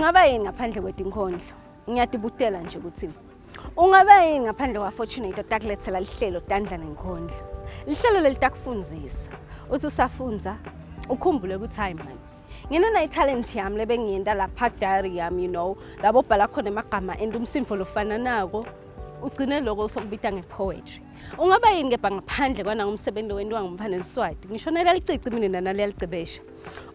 Ungaba yini ngaphandle kwetinkhondlo? Ngiyatibutela nje ukuthi ungaba yini ngaphandle kwa-Fortunate otakulethela lihlelo tandla nenkhondlo. Lihlelo lelitakufundzisa. Uthi usafundza ukhumbule ukuthi hayi mani nginena i-talent yami lebengiyenta lapha diary yami you know labo bhala khona emagama enta umsindvo lofana nako ugcine loko usokubita nge-poetry ungaba yini kepha ngaphandle kwanangumsebenzi wentiwa ngumfana eliswati ngisho nalelicici mina nanalicebesha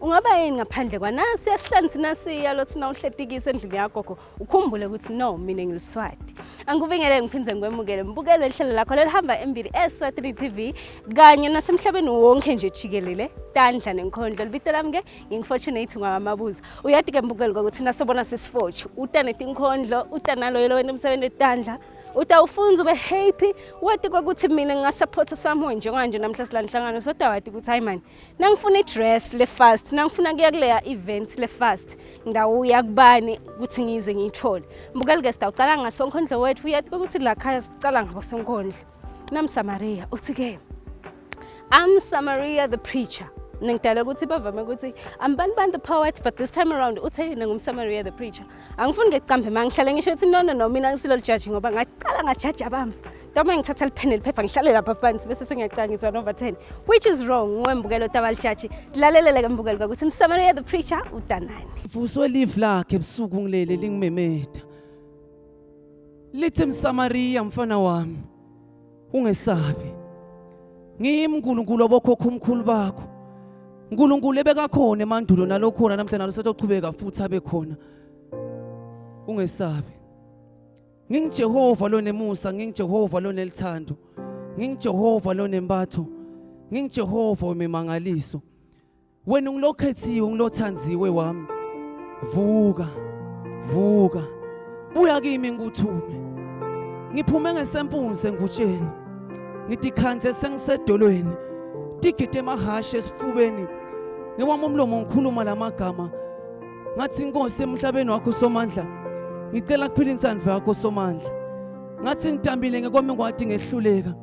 ungaba yini ngaphandle kwanasiya sihlanzi nasiya lothi na uhletikisa endlini yagogo ukhumbule ukuthi no mina ngiliswati angikubingele ngiphinde ngikwemukele mbukelo lihlelo lakho lelihamba embili eswatini tv kanye nasemhlabeni wonke nje jikelele tandla nenkhondlo libito lami-ke ngingufortunate ngwakamabuza uyati-ke mbukelo kwakuthi nasobona sisifoji uta netinkhondlo uta naloyo lowenta umsebenzi wetandla utawufunza ube happy wati kwakuthi mina ngingasupporta somewhere njenganje namhla silanhlangano sodawati ukuthi hayi mani nangifuna i-dress le-fast nangifuna kuya kuleya event le-fast ngidawuya kubani ukuthi ngize ngiyithole mbukeli-ke sidawucala ngasonkondlo wethu uyati ukuthi la khaya sicala ngabosonkondlo namsamariya uthi-ke I'm Samaria the preacher ngidala ukuthi bavame ukuthi I'm Banban the poet but this time around uthe yena ngumsamaria the preacher angifuni ngekucambe ma ngihlale ngisho ukuthi no no no mina ngisilo lijaji ngoba ngacala ngajaja abamvu noma ngithatha liphene liphepha ngihlale lapha phansi bese sengiyacanga ngithi 1 over 10 which is wrong ngwembukelo tabalijaji lalelele ke mbukelo ukuthi Msamaria the preacher udanani Vuswe live lakhe ebusuku ngilele lingimemeda lithi Msamaria mfana wami ungesabi ngimi uNkulunkulu wabokhokho omkhulu bakho uNkulunkulu ebekakhona emandulo nalokhona namhla nalo setochubeka futhi abe khona ungesabi NginguJehova lonemusa, nginguJehova lonelithando, nginguJehova lonembatho, nginguJehova wemimangaliso. Wena ungilokhethiwe, ungilothandziwe wami. Vuka, vuka, buya kimi ngikuthume. Ngiphume ngesempunzi engutsheni, ngitikhandze sengisedolweni, tigide emahhashi esifubeni. Ngewami umlomo ngikhuluma lamagama ngathi inkosi emhlabeni wakho somandla ngicela kuphila insandvo yakho somandla ngathi ngidambile ngekwami ngwadi ngehluleka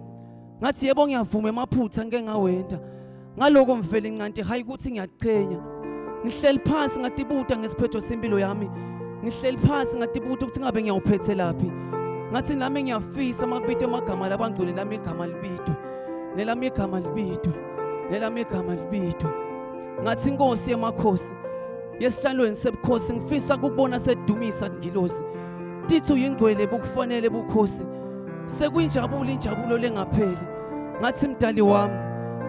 ngathi yebo ngiyavuma emaphutha ngike ngawenda ngaloko mvele ncanti hayi ukuthi ngiyaqhenya ngihleli phansi ngatibuta ngesiphetho sempilo yami ngihleli phansi ngatibuta ukuthi ngabe ngiyawuphethe laphi ngathi nami ngiyafisa makubitwe amagama labangcwele nami igama libitwe nelami igama libitwe nelami igama libitwe ngathi inkosi yemakhosi yesihlalweni sebukhosi ngifisa ukubona sedumisa ngilosi tithi uyingcwele bukufanele bukhosi sekuyinjabulo injabulo lengapheli ngathi mdali wami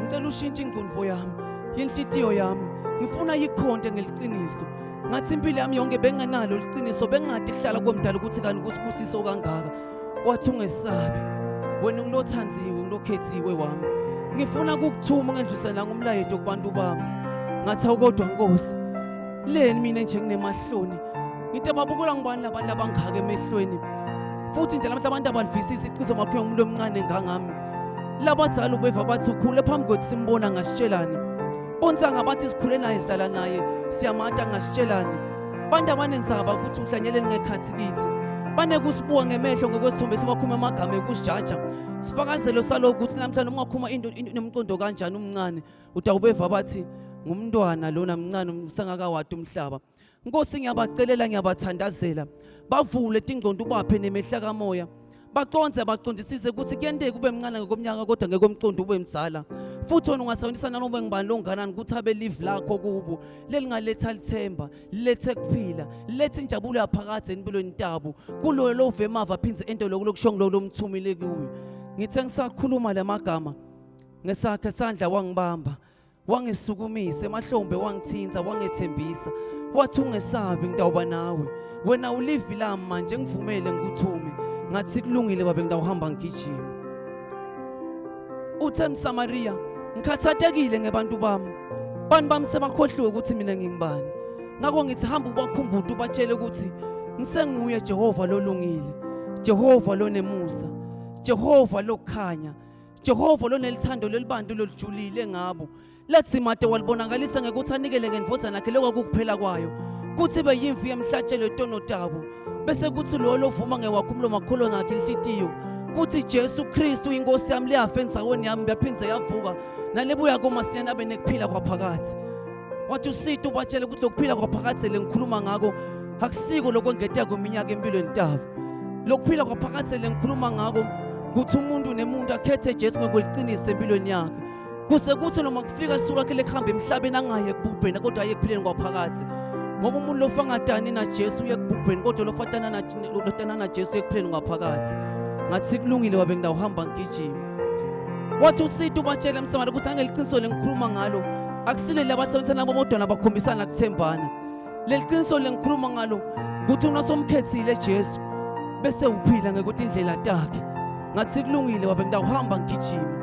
ngicela ushintshe ingqondo yami inhlitiyo yami ngifuna yikhonte ngeliqiniso ngathi impilo yami yonke bengenalo liqiniso bengingadi kuhlala komdala ukuthi kanti kusibusiso kangaka wathi ungesabi wena ungilothandziwe ungilokhethiwe wami ngifuna ukukuthuma ngedlulisela ngumlayeto kubantu bami ngathi awukodwa nkosi leni mina nje nginemahloni ngithi ababukela ngubani labantu abangaka emehlweni futhi nje namhla abantu abalivisisi iqiniso makhiwe umuntu omncane ngangami labadzala ubeva bathi ukhule phambi kwethu simbona ngasitshelani bonsanga bathi sikhule naye sihlala naye siyamata ngasitshelani bantu abanenzaba ukuthi uhlanyeleni ngekhathi kithi banekusibuka ngemehlo ngokwesithombe sibakhuluma amagama ekusijaja sifakazelo salokhu ukuthi namhlanje noma ungakhuluma into nomqondo kanjani umncane utawubeva bathi ngumntwana lona mncane usangakawadi umhlaba Nkosi ngiyabacelela ngiyabathandazela bavule tingqondo ubaphe nemehla kamoya baqonde baqondisise ukuthi kuyenteka ube mncane ngokomnyaka kodwa ngekomqondo ube mdzala futhi wena ungasebenzisa nanoba ngibani longanani ukuthi abe live lakho kubo lelingaletha lithemba lilethe kuphila lilethe injabulo yaphakade empilweni tabo kuloyo love emava aphindze ento lokho lokusho ngiloko lomthumile kuyo ngithe ngisakhuluma lamagama ngesakhe sandla wangibamba wangisukumisa emahlombe wangithinta wangethembisa wathi ungesabi ngitawuba nawe wena ulivi lami manje ngivumele ngikuthume ngathi kulungile babe ngitawuhamba ngigijima uthe msamariya ngikhathatekile ngebantu bami bantu bami sebakhohliwe ukuthi mina ngingubani ngakho ngithi hamba ubakhumbude ubatshele ukuthi ngisenguye Jehova lolungile Jehova lonemusa Jehova lokukhanya Jehova lonelithando lelibantu lolujulile ngabo lathi made walibonakalisa ngekuthi anikele ngendvodzana yakhe lokwakukuphela kwayo kuthi ibe yimvu yemhlatshelo etono tabo bese kuthi lowo lovuma ngewakhe umlomo akholwe ngakhe inhlitiyo kuthi Jesu Kristu inkosi yami liyafa endzaweni yami yaphindze yavuka nalibuya komasiyana abe nekuphila kwaphakathi wathi usito ubatshele ukuthi lokuphila kwaphakadze lengikhuluma ngako Akusiko lokwengeta kweminyaka empilweni tabo. Lokuphila kwaphakadze lengikhuluma ngako kuthi umuntu nemuntu akhethe Jesu ngokweliciniso empilweni yakhe. Kuse kuthi noma kufika lisuku lakhe lekuhamba emhlabeni angayi ekubhubheni kodwa aye ekuphileni kwaphakadze. Ngoba umuntu lofa ngatani naJesu uye ekubhubheni kodwa lofatana na lotana naJesu uye ekuphileni kwaphakadze. Ngathi kulungile wabe ngidawuhamba ngigijima. Wathi usito ubatshele emsamari ukuthi angeliqiniso lengikhuluma ngalo akusileli abasebenzisana nabo bodwa nabakhombisana kuthembana. Leli qiniso lengikhuluma ngalo ukuthi unasomkhethile Jesu bese uphila ngekuthi indlela takhe. Ngathi kulungile wabe ngidawuhamba ngigijima.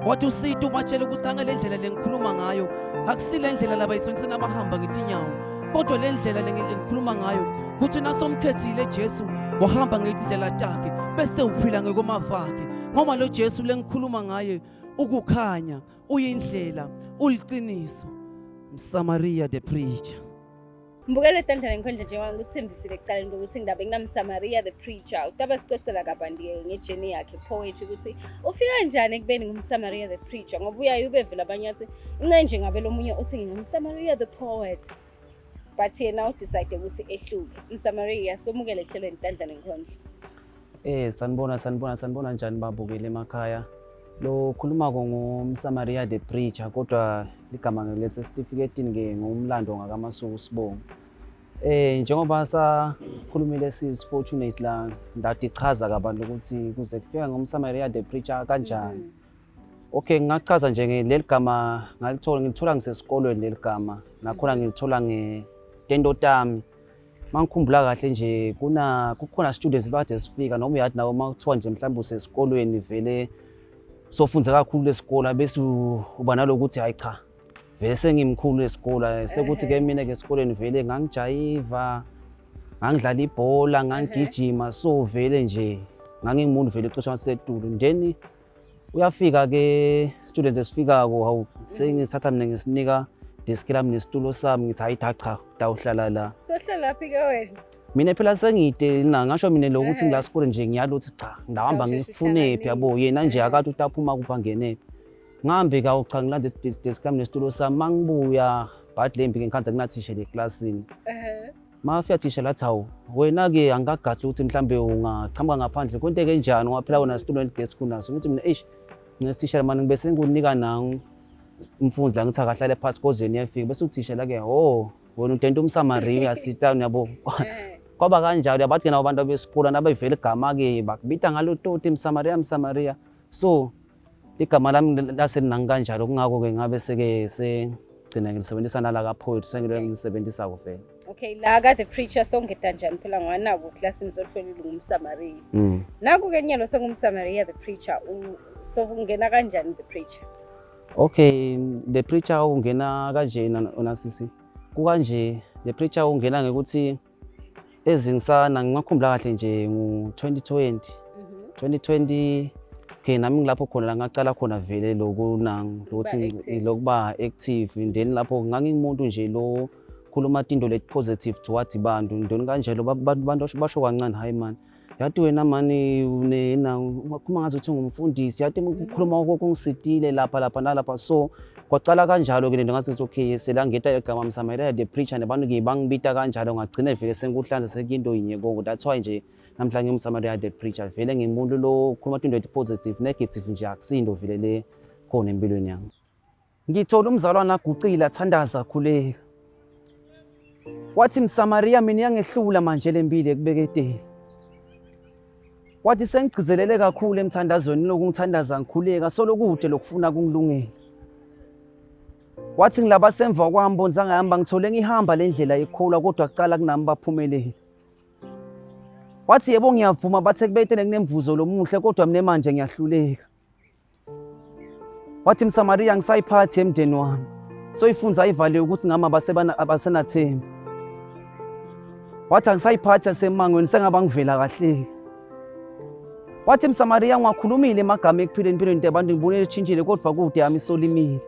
Wathi usito ubatshele ukuthi nangale ndlela lengikhuluma ngayo akusile ndlela labayisebenzisana abahamba ngetinyawo kodwa le ndlela lengikhuluma ngayo ukuthi nasomkhethile Jesu wahamba ngendlela takhe bese uphila ngekomavakhe ngoba lo Jesu lengikhuluma ngaye ukukhanya uyindlela uliqiniso Msamaria the preacher. Mbukele tandla lenkhondla njengoba ngikuthembisile ekuqaleni kokuthi ngidabe kunamsamaria the preacher utabe sicocela kabanti-ke ngejeni yakhe poetry ukuthi ufika kanjani ekubeni ngumsamaria the preacher ngoba uyaye ube vele abanye athi ince nje ngabe lo munye uthi ngingumsamaria the poet but yena udecide ukuthi ehluke msamaria sikwemukele ehlelweni tandla nenkhondla Eh sanibona sanibona sanibona njani babukele emakhaya. Lo khulumako ngumSamaria the preacher kodwa ligama ngilethe esitifiketini ke ngumlando ngakaMasuku Sibongo. Eh njengoba sakhulumile sis Fortunate la ndadichaza kabantu ukuthi kuze kufika ngumSamaria the preacher kanjani. Mm. Okay ngingachaza nje leli gama ngalithola ngilithola ngisesikolweni leli gama nakhona ngilithola ngetento tami. Mangikhumbula kahle nje kuna kukhona students bade sifika noma uyathi nawe uma kuthiwa nje mhlawumbe usesikolweni vele sofunze kakhulu lesikole bese uba nalokuthi hayi cha vele sengimkhulu esikole sekuthi ke mina ke esikoleni vele ngangijayiva ngangidlala ibhola ngangigijima so vele nje ngangingumuntu vele cishe wasetulu then Uyafika ke students esifikako hawu sengithatha mina ngisinika desk lami nesitulo sami ngithi hayi cha cha tawuhlala la. Sohlala phi ke wena? Mina phela sengide na ngasho mina lokuthi ngila sikole nje ngiyala ukuthi cha ngidawuhamba ngifunephi yabo yena nje akade utaphuma kuphi angenephi. Ngihambe ka cha ngilande desk lami nesitulo sami mangibuya bhadi lembi ke ngikhanza kunathisha le klasini. Mafika thisha lathi hawu wena-ke angikagadli ukuthi mhlambe ungaqhamuka ngaphandle kwenteke njani ngoba phela wena situlo desk unaso ngithi mina eish ngesithisha mani ngibe sengikunika nangu umfundi la ngithi akahlale phasi koze yena uyafika bese uthisha la-ke oh wena udenta umsamariya sitani yabo kwaba kanjalo yabathi ke nabo abantu abesikole nabevela igama-ke bakubita ngalo toti msamariya msamariya so igama lami laselinangi kanjalo kungakho-ke ngabe seke segcina ngilisebenzisa nala ka-poetry sengilo ngilisebenzisako vele okay la ka the preacher songeda njani phela ngwanako eklasini sotholile ngumsamariya mm. naku-ke nyalo sengumsamariya the preacher sokungena kanjani the preacher okay the preacher ungena kanjena onasisi kukanje the preacher ungena ngekuthi ezingisana ngingakhumbula kahle nje ngu-2020 2020 okay nami ngilapho khona la ngaqala khona vele lokunang lokuthi lokuba active then lapho ngangingumuntu nje lo khuluma tinto leti positive towards bantu ndoni kanjalo bantu basho kancane hayi man yathi wena mani unena ungakhuluma ngathi uthi ngumfundisi yathi ukukhuluma kwakho kungisitile lapha lapha nalapha so kwacala kanjalo ke lento ngathi ngithi okay selangeta igama msamaria the preacher nabantu ke bangibita kanjalo ngagcina vele sengikuhlanza sekuyinto yinye konke that's why nje namhlanje ngimsamaria the preacher vele ngimuntu lo khuluma into ethi positive negative nje akusinto vele le khona empilweni yami Ngithola umzalwane aguqile athandaza akhuleka. Wathi Msamariya mina iyangehlula manje lempilo ekubeketeli. Wathi sengigcizelele kakhulu emthandazweni lokhu ngithandaza ngikhuleka solo kude lokufuna kungilungela. Wathi ngilaba semva kwami bonza ngihamba ngithole ngihamba le ndlela yekukholwa kodwa kuqala kunami baphumelele. Wathi yebo ngiyavuma bathe kubetele kunemvuzo lomuhle kodwa mina manje ngiyahluleka. Wathi Msamariya ngisayiphathi emndeni wami. Soyifunza ayivaliwe ukuthi ngama abasenathemba. Wathi angisayiphathi yasemangweni sengaba ngivela kahle. Wathi Msamariya ngiwakhulumile emagama ekuphileni empilweni abantu ngibonile tshintshile kodwa kude yami isolimile.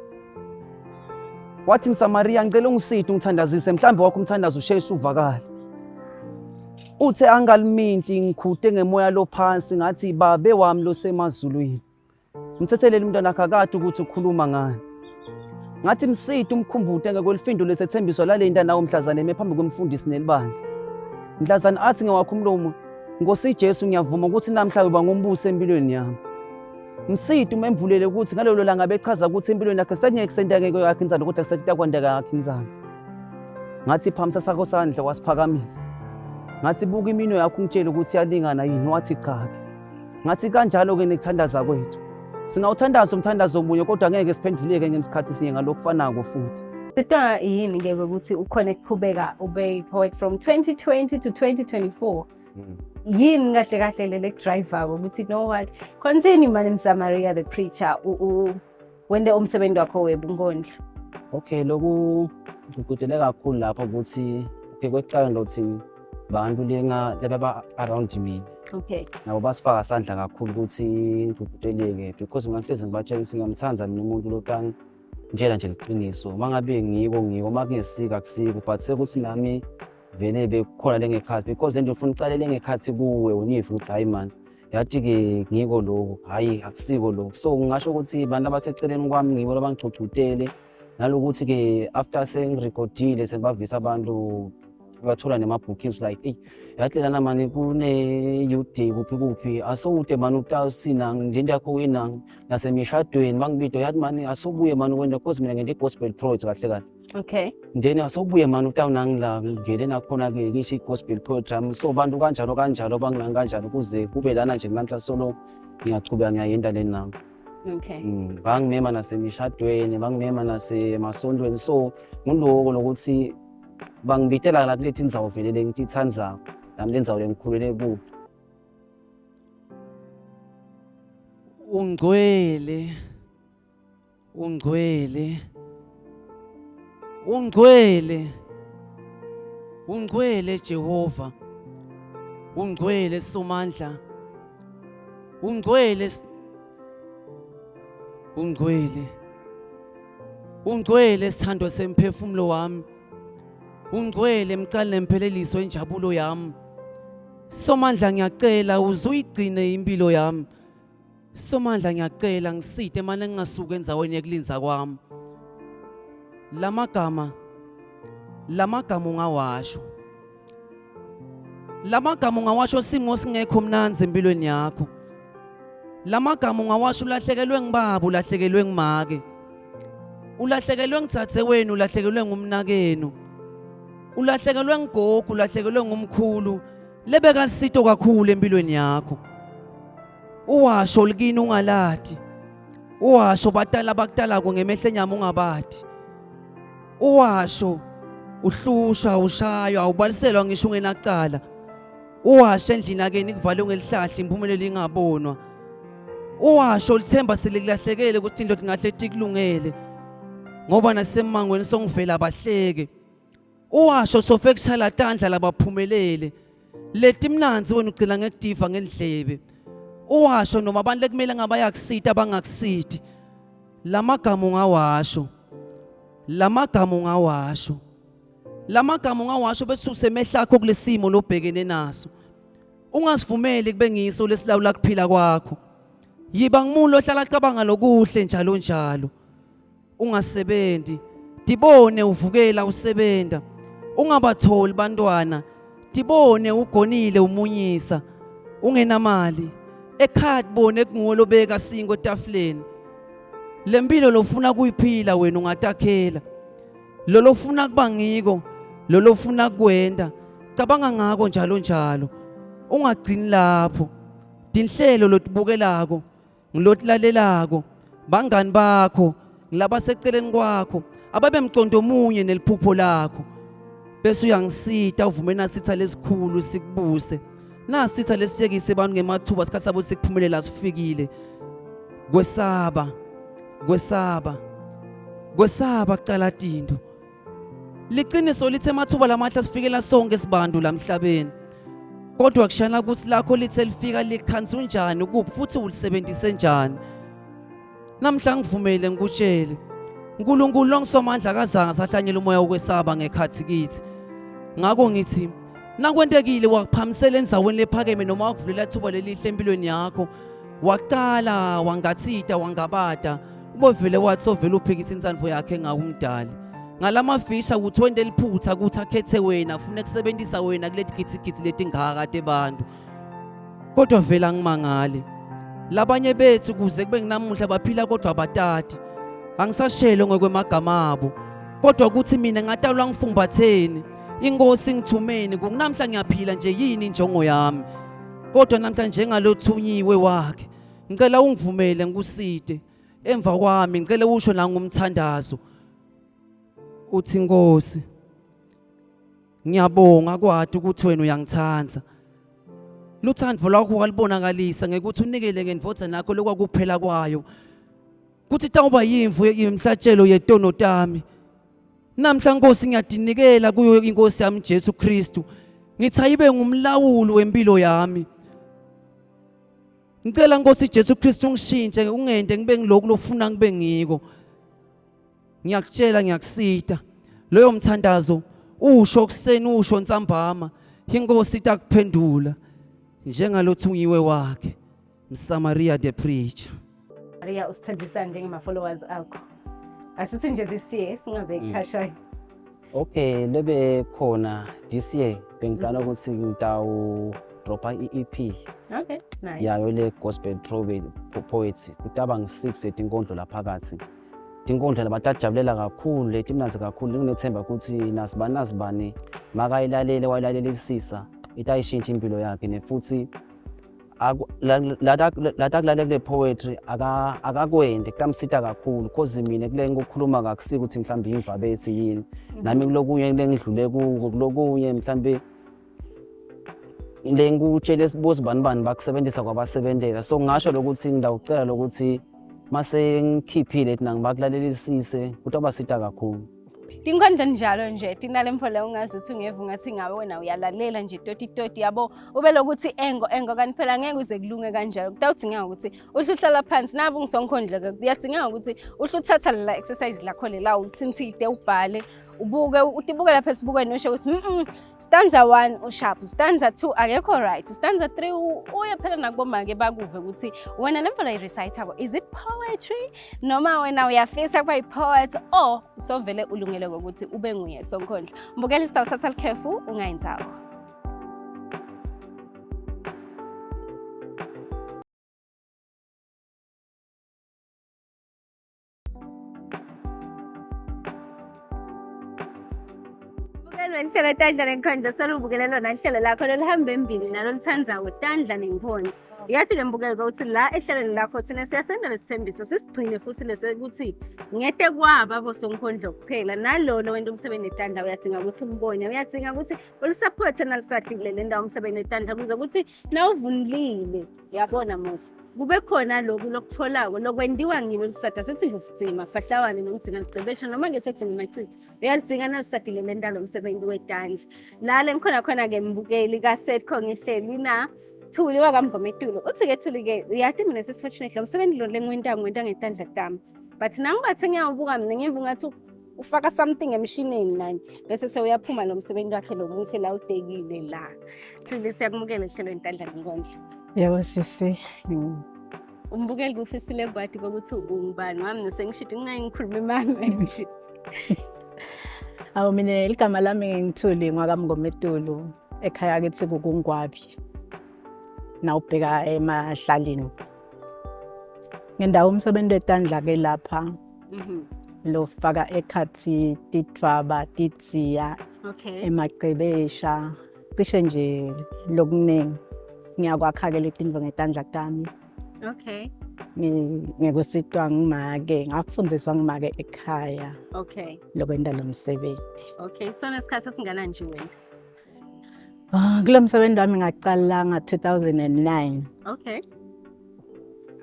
Wathi Msamariya ngicela ungiside ungithandazise mhlambe wakho umthandazo usheshe uvakale. Uthe angaliminti ngikhute ngemoya lophansi ngathi babe wami losemazulwini. Mthethelele umntwana akhe akade ukuthi ukhuluma ngani. Ngathi mside umkhumbute ngekwelifindo lesethembiso lale ntanawo mhlazane eme phambi kwemfundisi nelibandla. Mhlazane athi ngewakho umlomo, Nkosi Jesu ngiyavuma ukuthi namhla uba ngumbusi empilweni yami. Msiti umembulele ukuthi ngalelo langa bechaza ukuthi empilweni yakhe sekungeke kusenteke yakhe inzalo kodwa sekutakwandeka yakhe inzalo. Ngathi phamisa sakho sandla wasiphakamisa. Ngathi buka imino yakho ungitshele ukuthi iyalingana yini wathi cha-ke. Ngathi kanjalo-ke nekuthandaza kwethu. Singawuthandaza umthandazo munye kodwa ngeke siphenduleke ngesikhathi sinye ngalokufanako futhi. Sitwa yini-ke ukuthi ukhona ekuqhubeka ube poet from 2020 to 2024 yini kahle kahle le lekudrive-ako ukuthi you know what continue mani Msamaria the preacher wente umsebenzi wakho webunkondlo. Okay, loku ngigudele kakhulu lapho ukuthi okay kwekuqala ngilothi bantu lenga lebeba around me Okay. Nabo basifaka sandla kakhulu ukuthi ngigqugquteleke because mina ngihlezi ngibatshela ukuthi ngiyamthanda mina umuntu lotang njena nje liqiniso uma ngabe ngiko ngiko uma kungesiko akusiko but sekuthi nami vele bekukhona lengekhathi because lento ufuna ucalele ngekhathi kuwe unive ukuthi hayi man yathi-ke ngiko lokhu hhayi akusiko lokhu so ngingasho ukuthi bantu abaseceleni kwami ngibo labangigcugcutele nalokuthi-ke after sengirekhodile sengibavisa abantu bathola nema-bookings like eyi yathi lana mani kune-youth day kuphi kuphi asowude mani utasina lento yakho winang nasemishadweni bangibide yathi mani asobuye mani wena cause mina ngente i-gospel project kahle kahle Okay. Then asobuye mani utawunangila ngene nakhona-ke ngisho i-gospel program so bantu kanjalo kanjalo banginangi kanjalo kuze kube lana nje namhla solo ngiyachubeka ngiyayenda le nami. Okay. Bangimema nasemishadweni, bangimema nasemasontweni so nguloko lokuthi bangibitela la kulethi indzawo vele lengititsandzako nami le ndzawo lengikhulele kuyo. Ungcwele Ungcwele. Ungcwele. Ungcwele Jehova. Ungcwele Somandla. Ungcwele Ungcwele. Ungcwele sithando semphefumulo wami. Ungcwele mqali nempheleliso enjabulo yami. Somandla ngiyacela uzuyigcine impilo yami. Somandla ngiyacela ngisite mane ngingasuki endzaweni yekulinza kwami. Lamagama lamagama ungawasho. Lamagama ungawasho simo singekho mnandzi empilweni yakho. Lamagama ungawasho ulahlekelwe ngibaba ulahlekelwe ngimake. Ulahlekelwe ngitsatse wenu ulahlekelwe ngumnakenu. Ulahlekelwe ngugogo ulahlekelwe ngumkhulu lebeka lisito kakhulu empilweni yakho. Uwasho likini ungaladi. Uwasho batala bakutalako ngemehlo enyama ungabadi. Uwasho uhlushwa ushaywa awubaliselwa ngisho ungenacala. Uwasho endlini akeni kuvalwe ngelihlahla impumelelo ingabonwa. Uwasho lithemba selikulahlekele ukuthi into ingahle tikulungele. Ngoba nasemangweni songivela abahleke. Uwasho sofe kushala tandla labaphumelele. Letimnandzi wena ugcina ngekudiva ngendlebe. Uwasho noma abantu lekumele ngabayakusita bangakusiti. Lamagama ungawasho. Lamagama ungawasho. Lamagama ungawasho besuse emehla akho kulesimo lobhekene naso. Ungasivumeli kube ngiso lesilawula kuphila kwakho. Yiba ngumuntu ohlala acabanga lokuhle njalo njalo. Ungasebenzi tibone uvukela usebenta ungabatholi bantwana tibone ugonile umunyisa ungenamali ekhaya tibone kunguwe lobeka sinko etafuleni lempilo lofuna kuyiphila wena ungatakhela lolo ufuna kuba ngiko lolo ufuna kwenda cabanga ngako njalo njalo ungagcini lapho tinhlelo lotibukelako ngilotilalelako bangani bakho ngilabaseceleni kwakho ababe mcondo omunye neliphupho lakho bese uyangisita uvume nasitha lesikhulu sikubuse nasitha lesiyekise abantu ngemathuba sikhathi sabo sekuphumelela sifikile kwesaba kwesaba kwesaba kucala tinto Liqiniso lithe amathuba lamahle sifikela sonke sibantu la mhlabeni. Kodwa kushana ukuthi lakho lithe lifika likhansa unjani kuphi futhi ulisebenzise njani. Namhla ngivumele ngikutshele. uNkulunkulu longisomandla akazange sahlanyela umoya wokwesaba ngekhathi kithi. Ngakho ngithi nakwentekile wakuphamisela endaweni lephakeme noma wakuvulela ithuba lelihle empilweni yakho waqala wangathita wangabada ubovele wathi sovele uphikisa insandvo yakhe ngawo umdali. Ngalamafisha ukuthi wente liphutha ukuthi akhethe wena afune kusebenzisa wena kuleti gitsigitsi letingaka tebantu. Kodwa vele angimangali. Labanye bethu kuze kube nginamuhla baphila kodwa abatati. Angisashelo ngokwemagama abo. Kodwa ukuthi mina ngatalwa ngifumbatheni. Inkosi ngithumeni kunamhla ngiyaphila nje yini injongo yami. Kodwa namhla njengalothunyiwe wakhe. Ngicela ungivumele ngikusite. Emva kwami ngicela usho nangumthandazo. Uthi Nkosi ngiyabonga kwati ukuthi wena uyangithanda. Luthando lwakho walibonakalisa ngekuthi unikele ngendvodzana yakho lokwakuphela kwayo. Kuthi tawuba yimvu yemhlatshelo yetono tami. Namhla Nkosi ngiyadinikela kuyo inkosi yami Jesu Kristu. Ngithi ayibe ngumlawuli wempilo yami. Ngicela Nkosi Jesu Kristu ungishintshe ungente ngibe ngiloku lofuna ngibe ngiko. Ngiyakutshela ngiyakusita. Loyo mthandazo usho kuseni usho ntsambama inkosi itakuphendula njengalothungiwe wakhe Msamaria the preacher. Maria usithembisa njengema followers akho. Asithi nje this year singabe khashana. Okay, lebe khona this year bengicala ukuthi ngitawu dropha i-EP Okay, nice. yayo le gospel throwback poets kutaba ngi-six yetinkondlo laphakathi tinkondlo labatajabulela kakhulu leti mnandzi kakhulu nginethemba ukuthi nasibani nasibani makayilalele wayilalelisisa itayishintsha impilo yakhe nefuthi lata kule poetry akakwende kutamsita kakhulu cause mina kule ngikukhuluma kakusiko ukuthi mhlawumbe imvabethi yini mhm. nami kulokunye kule ngidlule kuko kulokunye mhlawumbe le ngikutshele sibuzi bani bani bakusebenzisa kwabasebentela so ngingasho lokuthi ngidawucela lokuthi mase ngikhiphile thina ngibakulalelisise kutobasita kakhulu Tinkondlo njalo nje tinale mfo ungazi uthi ungeva ungathi ngawe wena uyalalela nje toti toti yabo ube lokuthi engo engo kanti phela ngeke uze kulunge kanjalo kutawudingeka ukuthi uhle uhlala phansi nabu ngisonkhondlo ke kuyadingeka ukuthi uhle uthatha lela exercise lakho lela ulithinthide ubhale ubuke utibuke lapha esibukweni usho ukuthi mm stanza 1 usharp stanza 2 akekho right stanza 3 uye phela nakubomake bakuve ukuthi wena le mfo i-recitako is it poetry noma wena uyafisa kuba yi-poet or sovele ulungele kokuthi ube nguye sonkhondlo mbukela isitawuthatha likhefu ungayinzawo Bukela lihlelo Tandla Nenkhondlo solubukele lona lihlelo lakho lolihamba embili nalo lithandayo Tandla Nenkhondlo. Uyathi-ke mbukeli ukuthi la ehlelweni lakho thina siyasenda lesithembiso sisigcine futhi lesekuthi ngete kwaba bosonkhondlo kuphela nalona wenta umsebenzi netandla uyadinga ukuthi umbone uyadinga ukuthi ulisaphothe naliswati kule le ndawo umsebenzi netandla kuze ukuthi nawuvunulile yabona musa kube khona lokhu lokutholako lokwentiwa ngilo liswati asithi nje ufudima fahlawane noma udzinga licebesha noma ngesedzinga machithi uyalidzinga naliswati le ndalo umsebenzi wetandla la lengikhona khona-ke mbukeli kasetco ngihleli na Thuli wakamgometulo uthi-ke Thuli-ke uyati mina sisifortunate lo msebenzi lo lengiwenta ngiwenta ngetandla tami but nangibathe ngiyawubuka mina ngiva ungathi ufaka something emshineni nani bese sewuyaphuma lo msebenzi wakhe lo muhle la udekile la Thuli siyakumukela ehlelweni Tandla Nenkondlo. Yebo sisi. Umbukeli kufisile bwadi kokuthi ungubani wami nesengishidi ngingaye ngikhulume imanga nje. Awu mina igama lami ngithuli ngwakamngometulu ekhaya kithi kukungwabi. Nawubheka emahlalini. Ngendawo umsebenzi wetandla ke lapha. Lofaka ekhathi titfaba, tidziya, Okay. emagcebesha, cishe nje lokuningi. Ngiyakwakha-ke letintfo ngetandla tami. Okay. Ngekusitwa ngumake, ngafundiswa ngumake ekhaya. Okay. Lokwenta lo msebenzi. Okay, so nesikhathi esinganani nje wena? Ah, kulo msebenzi wami ngaqala nga-2009. Okay.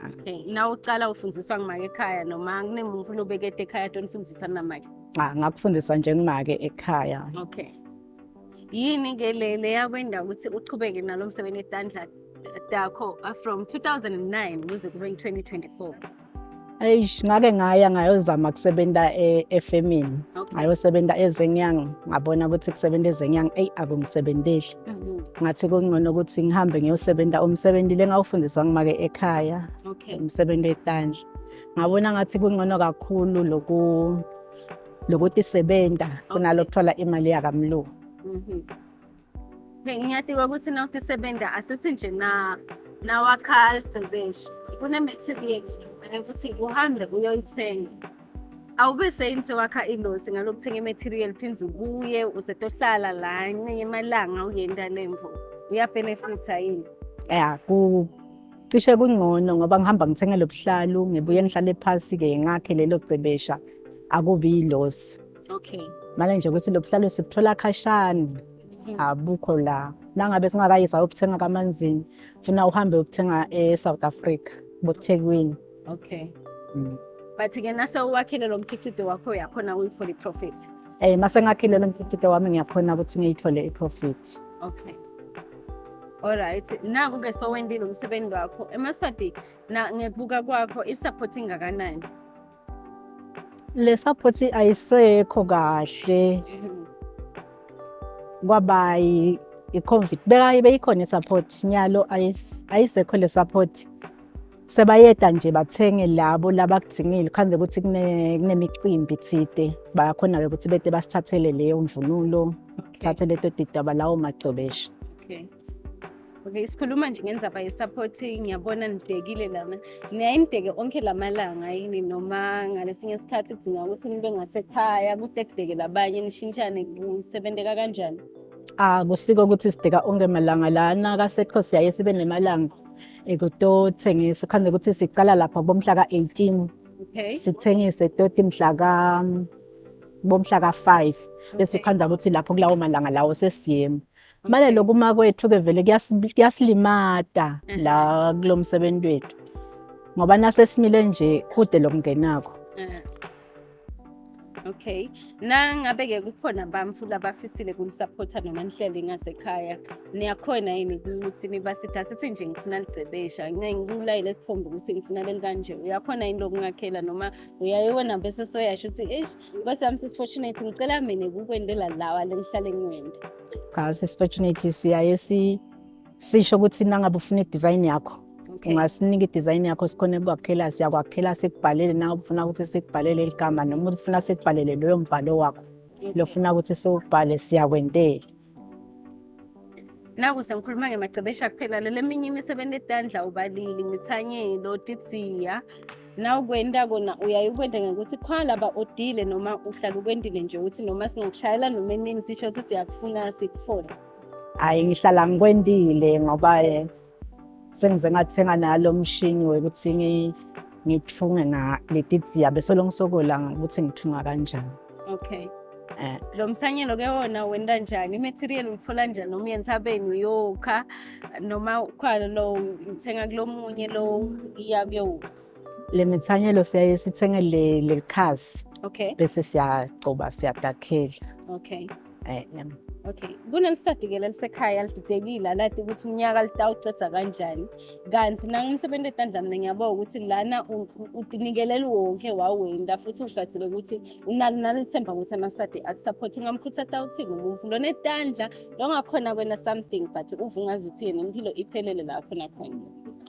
Okay, na ucala ufundiswa ngumake ekhaya noma kunemuntu lobekede ekhaya tonifundisa namake? Cha, ngakufundiswa nje ngumake ekhaya. Okay. Yini ke le leyakwenda ukuthi uchubeke nalo msebenzi etandla takho from 2009 kuze kube 2024? Eish, ngake ngaya ngayozama kusebenta efemini. Okay. Ngayosebenta ezenyanga, ngabona ukuthi kusebenta ezenyanga eyi akungisebenteli. Ngathi kungcono ukuthi ngihambe ngiyosebenta umsebenzi lengawufundiswa ngumake ekhaya, Okay. umsebenzi wetandla. Ngabona ngathi kungcono kakhulu loku lokutisebenta kunalokuthola imali yakamlungu. Ngiyati ukuthi nawutisebenta asithi nje na nawakha ligcebeshe kune-material kumele ukuthi uhambe uyoyithenga. Awube seyini sewakha ilosi ngalokuthenga i-material phindze ubuye usetohlala la ncinye emalanga uyenta lemvo uyabenefitha yini? Ya ku cishe kungcono ngoba ngihamba ngithenga lobuhlalu ngibuye ngihlale phasi-ke ngakhe lelo cebesha akubi yilosi. Okay. Manje nje ukuthi lobuhlalu sibuthola khashane abukho la. Nangabe singakayisa ayobuthenga kaManzini funa uhambe uyobuthenga e-South Africa boThekwini. Okay. But ke nase uwakhile lo mkhicito wakho uyakhona uyithola i-profit. Eh mase ngakhile lo mkhicito wami ngiyakhona ukuthi ngiyithole i-profit. Okay. Alright, naku ke sowendile umsebenzi wakho. EmaSwati na ngekubuka kwakho i-support ingakanani? Le support ayisekho kahle kwaba i-COVID. Beka beyikhona i-support nyalo ayisekho le support. Sebayeda nje bathenge labo labakudingile khanze ukuthi kunemicimbi thide bayakhona-ke ukuthi bete basithathele leyo mvunulo thathe leto didaba lawo macebesha. Okay. Okay, sikhuluma nje ngendzaba ye-support ngiyabona nidekile lana. Niyaye nideke onke lamalanga yini noma ngalesinye isikhathi kudinga ukuthi nibe ngasekhaya kude kudeke labanye nishintshane kusebenteka kanjani? Akusiko ukuthi sideka onke malanga lana kaSetco siyaye sibe nemalanga ekutothengisa khanze ukuthi siqala lapha kubomhla ka-18 Okay. sithengise toti mhla ka bomhla ka-5 bese ukhanza ukuthi lapho kulawo malanga lawo sesiyema manje lokuma kwethu-ke vele kuyasilimata la kulo msebenzi wethu ngoba nasesimile nje kude lokungenako. Okay. Nangabe-ke kukhona bamfu labafisile kunisapotha noma nihlele ngasekhaya, niyakhona yini ukuthi nibasitha sithi nje ngifuna ligcebesha, ngeke ngikulayele isithombe ukuthi ngifuna leli kanje. Uyakhona yini lokungakhela noma uyaye wena bese soyasho ukuthi eish Nkosi yami sis Fortunate ngicela mina kukwendela lawa lengihlale ngiwenda. Cha sis Fortunate siyaye si sisho ukuthi nangabe ufuna i-design yakho Okay. ungasinika i-design yakho sikhone ukwakhela siyakwakhela sikubhalele nangabe ufuna ukuthi sikubhalele igama noma ufuna sikubhalele loyo mbhalo wakho lofuna ukuthi siwubhale siyakwentela. Naku sengikhuluma ngemacebesha kuphela lele eminye imisebenzi etandla ubalili imithanyelo titsiya nawukwenta kona uyaye ukwente ngekuthi khona laba odile noma uhlala ukwentile nje ukuthi noma singakushayela noma enini sisho ukuthi siyakufuna sikuthola. Hhayi ngihlala ngikwentile ngoba eh, sengize ngathenga nalo mshini wekuthi ngithunge letidziya besolo ngisokola ukuthi ngithunga kanjani. Okay. Eh. Lo mthanyelo ke wona wenta njani? I-material uyithola njani noma uya entsabeni uyokha noma ukhwalo lo uthenga kulomunye lo iya kuyowukha? Le mithanyelo siyaye sithenge le lelikhasi Okay. bese siyagcoba siyadakhela. Okay. Eh, Okay. Kunelisadi-ke lelisekhaya lididekile alati ukuthi umnyaka litawucedza kanjani. Kanti nangumsebenzi etandla mina ngiyabona ukuthi lana utinikelela wonke wawenda futhi ugadzile ukuthi unalo nalithemba ukuthi amasadi akusupport ungamkhuthatha uthini umuntu lona etandla longakhona kwena something but uve ungazi ukuthi yena impilo iphelele la khona khona.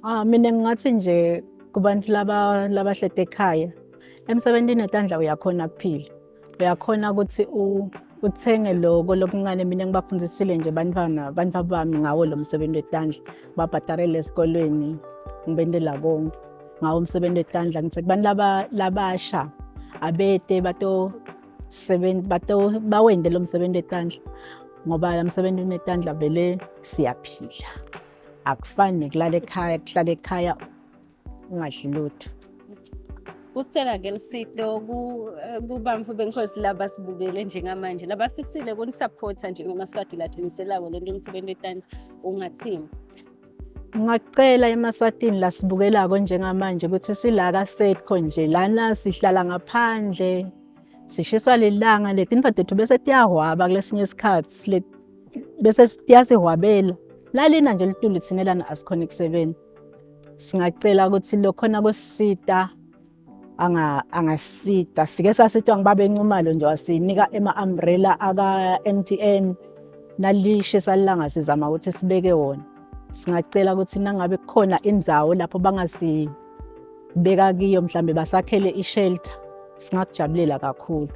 Ah mina ngingathi nje kubantu laba labahlete ekhaya emsebenzini etandla uyakhona kuphila. Uyakhona ukuthi uthenge loko lokuncane mina ngibafundisile nje bantwana bantwana bami ngawo lo msebenzi wetandla babhadarele esikolweni ngibendela konke ngawo umsebenzi wetandla ngithi kubantu laba labasha abete bato sebenzi bato bawende lo msebenzi wetandla ngoba lo msebenzi unetandla vele siyaphila akufani nekulala ekhaya kuhlala ekhaya ungadli lutho. Kucela-ke lisito kubamfu benkosi laba sibukele njengamanje labafisile kunisaphotha njengamaswati lathumiselawo lento yomsebenzi wetandla ungathini? Ngingacela emaswatini lasibukelako njengamanje ukuthi sila kaSetco nje lana sihlala ngaphandle sishiswa lilanga letinto tethu bese tiyahwaba kulesinye isikhathi bese tiyasihwabela lalina nje litulu thina lana asikhona ekusebenza Singacela ukuthi lokhona kusita anga angasita sike sasitwa ngibaba enqumalo nje wasinika ema-umbrella aka-MTN nalishe salilanga sizama ukuthi sibeke wona singacela ukuthi nangabe kukhona indzawo lapho bangasibeka kiyo mhlambe basakhele i-shelter singakujabulela kakhulu.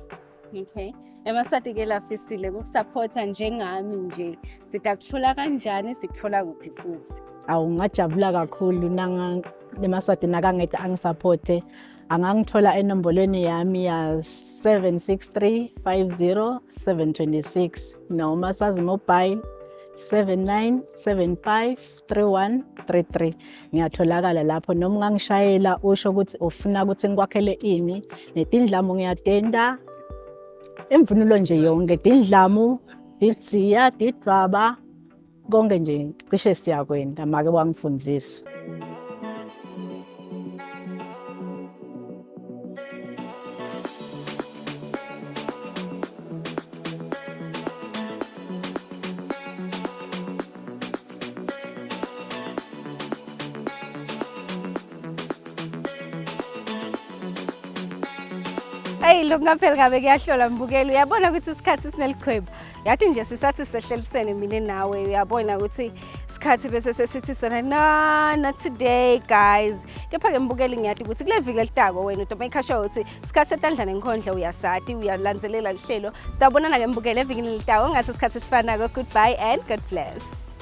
Okay. Emaswati ke lafisile kukusupporta njengami nje. Sitakutfola kanjani, sikutfola kuphi futhi? Awu ngajabula kakhulu nanga nemaswati nakangeta angisupporte. Angangithola enombolweni yami ya 763 50 726 noma Swazi Mobile 7975 3133. Ngiyatholakala lapho noma ungangishayela usho ukuthi ufuna ukuthi ngikwakhele ini netindlamu ngiyatenda imvunulo nje yonke tindlamu tidziya tidvwaba konke nje cishe siyakwenda make wangifundisa. Eyi lokungapheli kabe kuyahlola mbukeli uyabona ukuthi isikhathi sinelichweba yathi nje sisathi sehlelisene mina nawe uyabona ukuthi isikhathi bese sesithi sona no not today guys kepha-ke mbukeli ngiyati ukuthi kule viki elitako wena utomake sure ukuthi isikhathi setandla nenkhondlo uyasati uyalandzelela lihlelo sitawubonana-ke mbukeli evikini elitako ngase sikhathi esifanako goodbye and god bless.